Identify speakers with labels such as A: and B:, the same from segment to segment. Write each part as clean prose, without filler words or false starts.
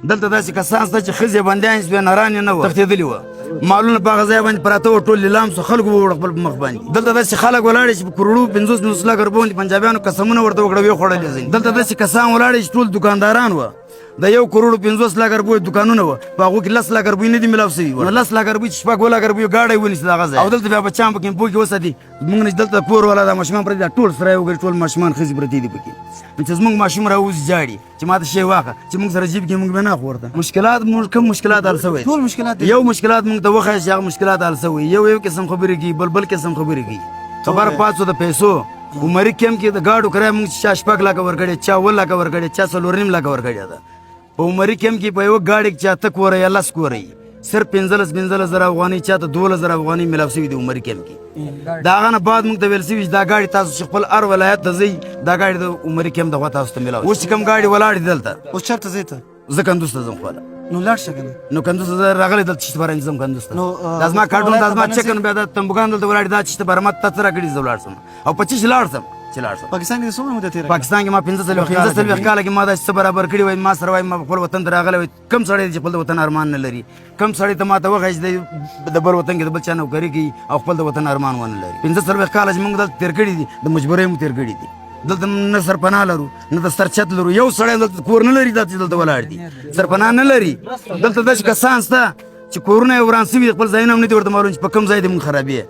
A: دلته داسې کسان شته چې ښځې بندیان سوې، نران یې نه وه، تښتېدلي وه، مالونه په هغه ځای باندې پراته وه، ټول لیلام سو، خلکو ووړ خپل په مخ باندې. دلته داسې خلک ولاړ چې په کروړو 50 لک روپو باندې پنجابیانو قسمونه ورته وکړه، ویې خوړلې ځینې. دلته داسې کسان ولاړ چې ټول دکانداران وه، د 1 کروڑ 50 لک روپو دکانونه وه، په هغو کې 10 لک روپۍ نه دي میلاو سوي. نو 10 لک روپۍ چې 6 لک روپۍ ګاډی ونیسي د هغه ځای، او دلته بیا بچیان په کیمپو کې وساتي. موږ نه دلته کور والا دا ماشومان پرېږدي، دا ټول سره وګوري، ټول ماشومان ښځې پرتې دي پکې. نو چې زموږ ماشوم راوځي ژاړي چې ما ته شی واخه، چې موږ سره جیب کې موږ به نه اخلو ورته. مشکلات موږ کوم مشکلات حل سوي؟
B: ټول مشکلات دي.
A: یو مشکلات موږ ته وښایي چې هغه مشکلات حل سوي. یو یو قسم خبرې کوي، بل بل قسم خبرې کوي. خبر پاتو د پیسو عمري کیم کې د ګاډو کرایه موږ چا 6 لکه ورکړې، چا 7 لکه ورکړې، چا 4.5 لکه ورکړې ده. په عمري کیم کې په یوه ګاډي کې چا 8 کوره یا 10 کوره وي، صرف 15-15 زره افغانۍ، چا ته 12 زره افغانۍ میلاو سوي دي عمري کیم کې. د هغه نه بعد موږ ته ویل سوي چې دا ګاډي تاسو چې خپل هر ولایت ته ځئ، دا ګاډي د عمري کیم د خوا تاسو ته میلاو. اوس چې کوم ګاډي ولاړ دي دلته.
B: اوس چېرته ځې ته؟
A: زه کندوز ته ځم خپله.
B: نو لاړ شه کنه.
A: نو کندوز ته زه راغلی دلته چې باره ځم کندوز ته.
B: نو،
A: دا زما کارډونه، دا زما
B: ولایت ته
A: چکن بیا دا تنبوګان دلته ولاړ دي، دا چې باره ما ته څه راکړي، زه ولاړ سم او په چې لاړ سم، چې لاړ سم.
B: پاکستان کې څومره موده تېره کړه؟
A: پاکستان کې ما 45 کاله کې ما دا څه برابر کړي وای، ما سره وای، ما خپل وطن ته راغلی وای. کم سړی دی چې خپل د وطن ارمان نه لري؟ کم سړی ته ما ته وښایي چې د بل وطن کې د بل چا نوکري کوي او خپل د وطن ارمان ونه لري؟ 45 کاله چې موږ دلته تېر کړي دي، د مجبورۍ مو تېر کړي دي. دلته نه سرپناه لرو، نه د سرچت لرو. یو سړی دلته کور نه لري، دلته دلته ولاړ دي، سرپناه نه لري. دلته داسې کسان شته چې کورونه یې وران سوي دي، خپل ځایونه هم نه دي ورته معلوم چې په کوم ځای دي. موږ خرابې،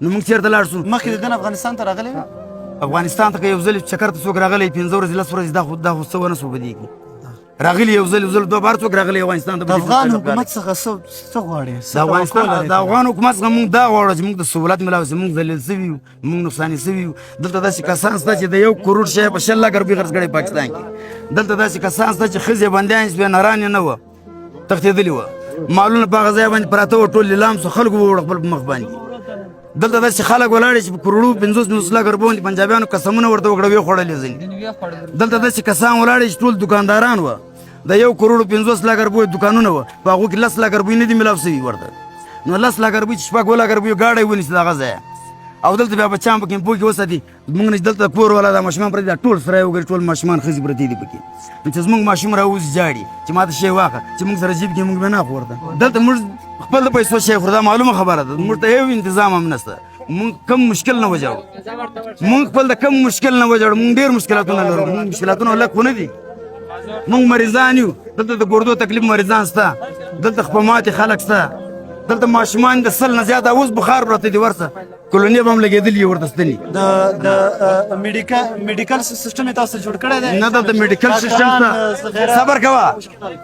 A: نو موږ چېرته لاړ شو؟
B: مخکې د دنه افغانستان ته راغلی وې؟
A: افغانستان ته که یو ځل چکر ته څوک راغلی، 5 ورځې، 10 ورځې، دا خو څه ونه سو. په دې کې راغلی یو ځل، یو ځل دوه بار څوک راغلی افغانستان ته.
B: د افغان حکومت څخه څه غواړې؟ څه
A: د افغانستان
B: توقع لرې؟
A: د افغان حکومت څخه موږ دا غواړو چې موږ ته سهولت ملاو شي. موږ ذلیل سوي یو، موږ نقصاني سوي یو. دلته داسې کسان شته چې د 1 کروڑ شی په 20 لک روپۍ خرڅ کړی پاکستان کې. دلته داسې کسان شته چې ښځې بندیان سوې، نران یې نه وه، تښتېدلي وه، مالونه په هغه ځای باندې پراته وه، ټول لیلام سو، خلکو ووړ خپل په مخ باندې. دلته داسې خلک ولاړ چې په کروړو 50 لک روپو باندې پنجابیانو قسمونه ورته وکړه، ویې خوړلې ځینې. دلته داسې کسان ولاړ چې ټول دکانداران وه، د 1 کروڑ 50 لک روپو دکانونه وه، په هغو کې 10 لک روپۍ نه دي میلاو سوي ورته. نو 10 لک روپۍ چې 6 لک روپۍ ګاډی ونیسي د هغه ځایه، او دلته بیا بچیان په کیمپو کې وساتي. موږ نه دلته کور والا دا ماشومان پرېږدي، دا ټول سره وګوري، ټول ماشومان ښځې پرتې دي پکې. نو چې زموږ ماشوم راوځي ژاړي چې ما ته شی واخه، چې موږ سره جیب کې موږ به نه اخلو ورته. دلته موږ خپل د پیسو شی خورو، دا معلومه خبره ده. موږ ته یو انتظام هم نشته. موږ کم مشکل نه وجاړو، موږ خپل د کم مشکل نه وجاړو. موږ ډېر مشکلاتونه لرو، موږ مشکلاتونه لږ خو نه دي. موږ مریضان یو، دلته د ګردو تکلیف مریضان شته، دلته خپماتې خلک شته، دلته ماشومان د 100 نه زیات اوس بخار پراته دي، ورسه کلونې به هم لګېدلي ورته ستنې.
B: د میډیکل سیستم یې تاسو جوړ کړی دی؟
A: نه، دلته میډیکل سیستم شته. صبر کوه،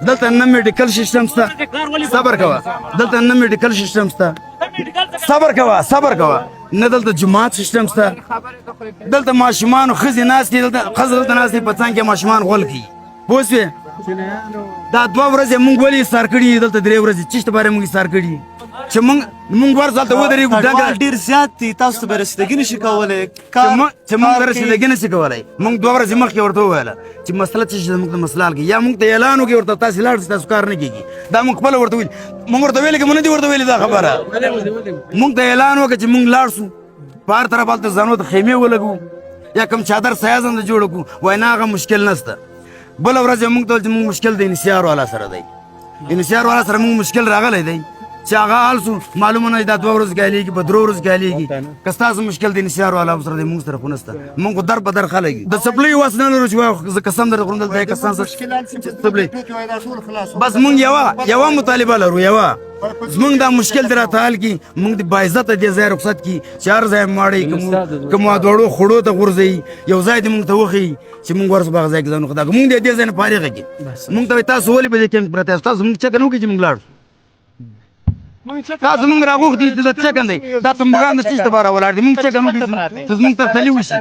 A: دلته نه میډیکل سیستم شته. صبر کوه، دلته نه میډیکل سیستم شته. صبر کوه، صبر کوه. نه دلته جومات سیستم شته. دلته ماشومان ښځې ناستې دلته، ښځه دلته ناستې، په څنګ کې ماشومان غول کوي، پوه شوې؟ دا 2 ورځې مونږ ولې ایسار کړي دلته؟ 3 ورځې چیشته باره مونږ ایسار کړي چې مونږ ورځ هلته ودرېږو؟
B: کډوال ډیر زیات دي، تاسو ته به رسیدګي نشي کولی.
A: چې مونږ ته رسیدګي نشي کولی. مونږ 2 ورځې مخکې ورته وویله چې مسله څه شي، موږ ته مسله حل کړي، یا مونږ ته اعلان وکړي ورته تاسې لاړ شئ، تاسو کار نه کېږي. دا مونږ خپله ورته ویل. مونږ ورته ویلي که مونږ نه دي ورته ویلي دا خبره؟ مونږ ته اعلان وکړه چې مونږ لاړ شو، په هر طرف هلته ځانو ته خیمې ولګو یا کوم چادر سایه ځان ته جوړ کړو. وایي نه، هغه مشکل نشته. بله ورځ یې مونږ ته ویل چې مونږ مشکل د انسیار والا سره دی، انسیار والا سره مونږ مشکل راغلی دی، چې هغه حل سو. معلومه نه دا 2 ورځې کې حلېږي، په 3 ورځو کې حلېږي. که ستاسو مشکل د انسیار والا سره دی، مونږ سره خو نشته. مونږ خو در په در خلک یو، د څپلۍ وس نه لرو چې وایو زه قسم درته خورم دلته کسان سره څپلۍ. بس مونږ یوه یوه مطالبه لرو، یوه زمونږ دا مشکل دی راته حل کړي. مونږ د باعزته دې ځای رخصت کړي چې هر ځای ماړی که مو دوړو خوړو ته غورځوي، یو ځای دې مونږ ته وښیي چې مونږ ورسو په هغه ځای کې ځان وخدا. مونږ دې ځای نه فارغه کړي. مونږ ته وایي تاسو ولې په دې کیمپ کې پراته یاست؟ تاسو مونږ چکن وکړي چې مونږ لاړ شو. تاسو مونږ راغوښتي چې دا چکن دی، دا تنبګان د څه لپاره ولاړ دي؟ مونږ چکن وکړي چې زمونږ تسلي وشي.